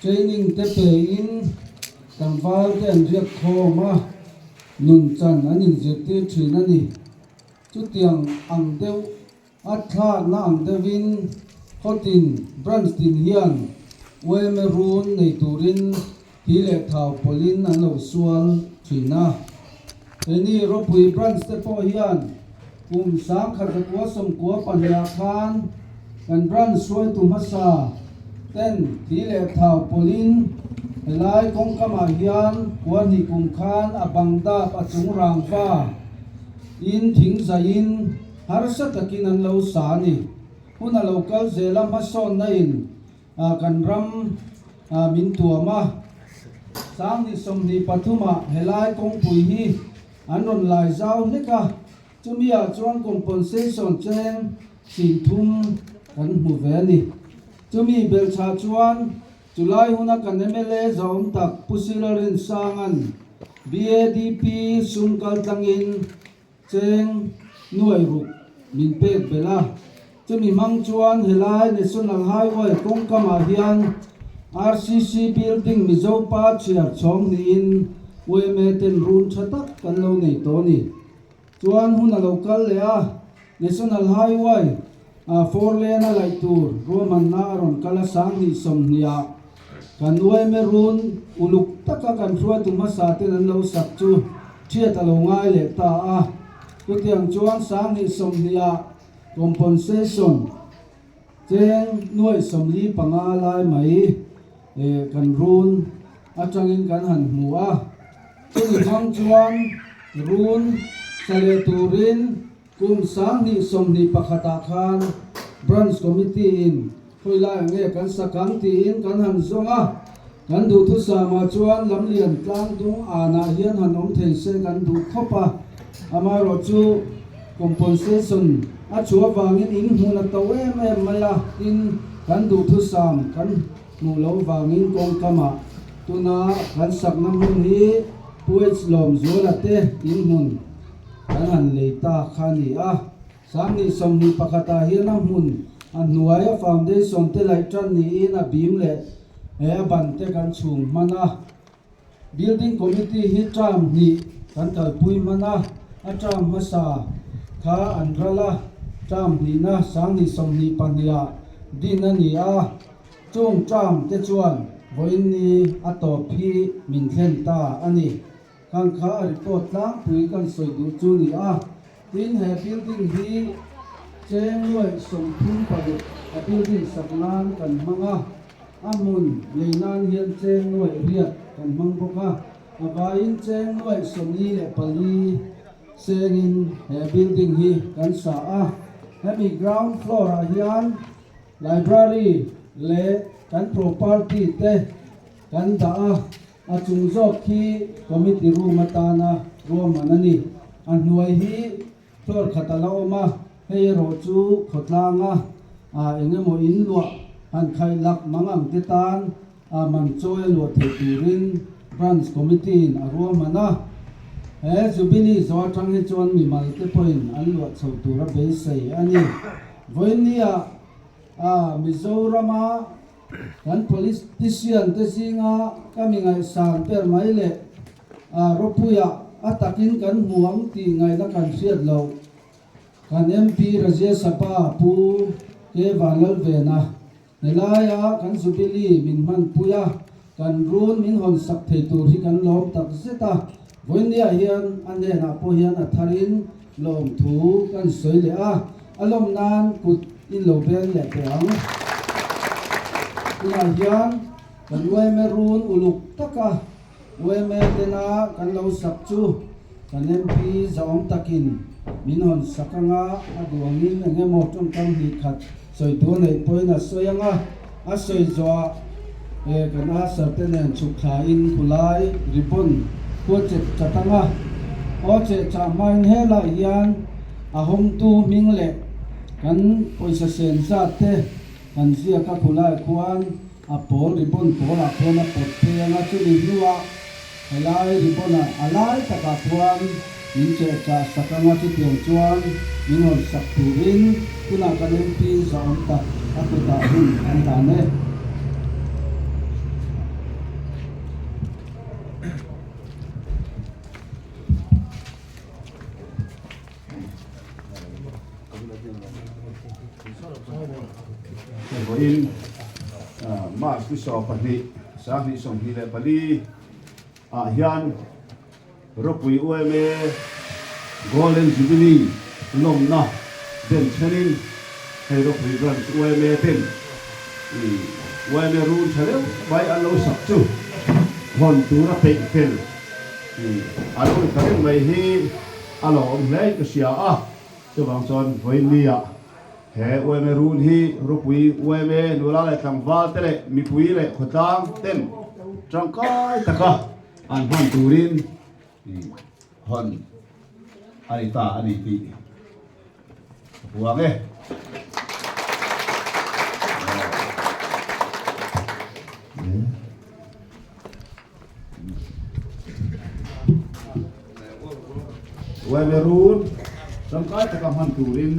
Training te pein tlangval te an riak khawm a, nun chan an inzirtir thin a ni. Chutiang ang deuh A thlakna ang deuhin khawtin branch tin hian yma run nei turin thi leh thau pawlhin an lo sual thin a. Keini Ropui branch te pawh hian kum 1992 ah khan kan branch hruaitu hmasa ten thi leh thau pawlhin helai kawngkamah hian kua hnih kum khan a bang dap a chung rangva in thing zaiin Harsa takin an lo sa a ni. Hun a lo kal zel a, hmasawnna in kan ram min tuam a. 2023 ah helai kawngpui hi an rawn lai zau hlek a, chumi ah chuan compensation cheng 30 kan hmu ve a ni. Chumi belchhah chuan chulai huna kan mla zawm tak Pu Siralrin Sanga'n BADP sum kaltlangin Cheng nuai ruk min pek belh a, chumi hmang chuan helai National Highway kawngkamah hian RCC Building Mizo pa chhiar chhawng niin yma ten run tha tak kan lo nei tawh a ni. Chuan hun a lo kal leh a, National Highway 4 lane a laih tur ruahmanna a rawn kal a 2020 ah Kan yma run uluk taka kan hruaitu hmasa ten an lo sak chu thiat a lo ngai leh ta a. Chutiang chuan 2020 ah compensation cheng 45 lai mai kan run atangin kan han hmu a. Chumi hmang chuan run sa leh turin Kum 2021 ah khan Branch Committee in khawi laiah nge kan sak ang tiin kan han zawng a, kan duhthusam ah chuan Lamlian tlang dung anah hian han awm thei se kan duh khawp a, amaherawh chu compensation a chhuah avangin in hmun a to em em mai a, tin kan duhthusam kan hmuh loh vangin kawngkamah tuna kan sakna hmun hi Pu H Lawmzuala te in hmun. Kan han lei ta kha a ni a, 2021 ah hian a hmun a hnuai a foundation te laih tan niin a bim leh he a ban te kan chhung hman a. Building committee hi term hnih kan kalpui hman a, a term hmasa kha an ral a, term hnihna 2022 ah din a ni a, chung term te chuan vawiin ni a tawp hi min thlen ta a ni. Kan kha a report tlangpui kan sawi duh chu ni a, tin he building hi cheng 36 a building sak nan kan hmang a, a hmun lei nan hian cheng 800 kan hmang bawk a, a vaiin cheng 44 sengin he building hi kan sa a, hemi ground floor ah hian library leh kan property te kan dah a. A chung zawk khi committee room atana ruahman a ni. A hnuai hi floor khat a la awm a, hei erawh chu khawtlanga eng emaw in luah han khaih lak mang ang te tan man chawi a luah theih turin branch committee in a ruahman a. He Jubilee zawh atang hi chuan mimal te pawhin an luah chho tur a beisei a ni. Vawiinnia Mizorama Kan politician te zinga ka mi ngaihsan ber mai leh Ropuia a takin kan hmu ang tih ngaihna kan hriat loh. Kan MP Rajya Sabha Pu K Vanlalvena helaia kan Jubilee min hmanpui a, kan run min hawn sak thei tur hi kan lawm tak zet a. Vawinia hian a hnenah pawh hian a tharin Lawmthu kan sawi leh a, a lawm nan kut in lo beng leh teh ang. Tunah hian kan yma run uluk taka yma tena kan lo sak chu kan MP zahawm takin min hawn sak anga a duh angin eng emaw tawngkam hnih khat sawi tur neih pawhin a sawi anga a sawi zawhah he kan usher te nen chhuk thlain khulai ribbon kua chet chat anga aw cheh chah hmain helai hian a hawngtu hming leh kan pawisa sen zat te kan ziak a khulai khuan a pawl ribbon pawlah khuan a pawt phei anga chumi hnuah Helai ribbon ah a lai takah khuan min cheh chah sak anga chutiang chuan min hawn sak turin tunah kan MP zahawm tak a kutah hun an hlan e. Vawiin March ni 12, 2024 ah hian Ropui UMA Golden Jubilee lawmna den thenin hei Ropui Branch UMA ten UMA run tha deuh mai an lo sak chu hawn tura peih fel a lo ni ta reng mai hi a lo awm hle in ka hria a, chuvang chuan vawiinnia He UMA run hi Ropui UMA nula leh tlangval te leh mipui leh khawtlang ten tangkai taka an hman turin hawn a ni ta a ni tih ka puang e. UMA run tangkai taka hman turin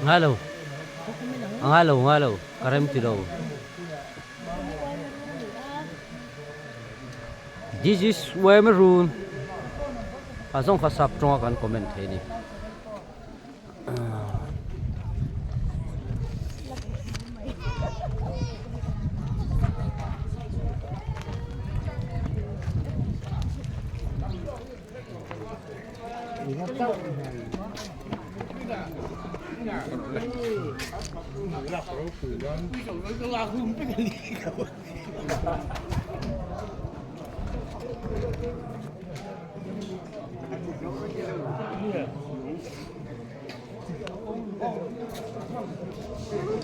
Ngai lo a ngai lo ngai lo ka rem ti lo this is where maroon a zawng kha sap tawnga kan comment thei a ni.